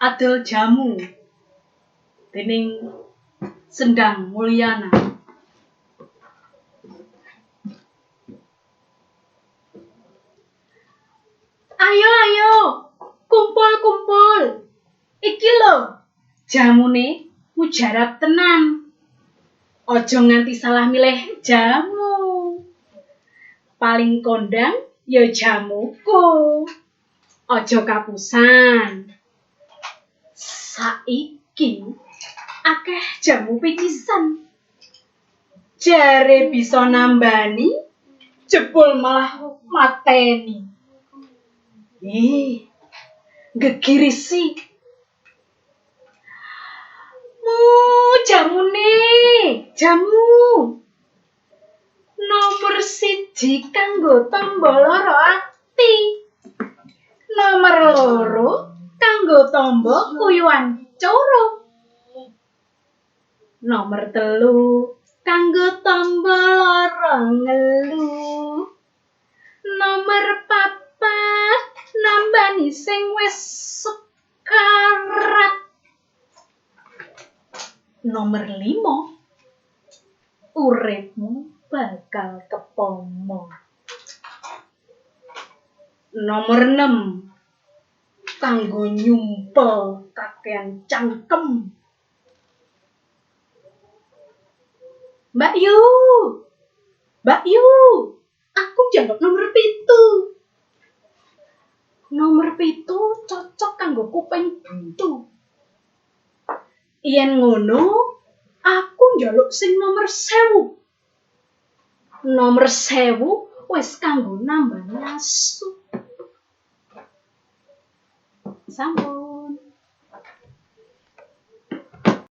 Adol jamu dening Sendang Mulyana. Ayo ayo, kumpul-kumpul. Iki lho, jamune mujarab tenan. Aja nganti salah milih jamu. Paling kondang ya jamuku. Aja kapusan. Saiki akeh jamu picisan. Jare bisa nambani, jebul malah mateni. Ih, gegirisi. Mu jamune, jamu. Nomor 1 kanggo tamba lara ati. Nomor 2 kanggo tamba kuyuan coro. Nomor 3 kanggo tamba lara ngelu. Nomor 4 nambani sing wis sekarat. Nomor 5 uripmu bakal kepomo. Nomor 6 kanggo nyumpel kakean cangkem. Mbak Yu, Mbak Yu, aku njaluk nomor 7. Nomor 7 cocok kanggo kuping buntu. Yen ngono, aku njaluk sing nomor 1000. Nomor 1000 wis kanggo nambani asu. Sampun.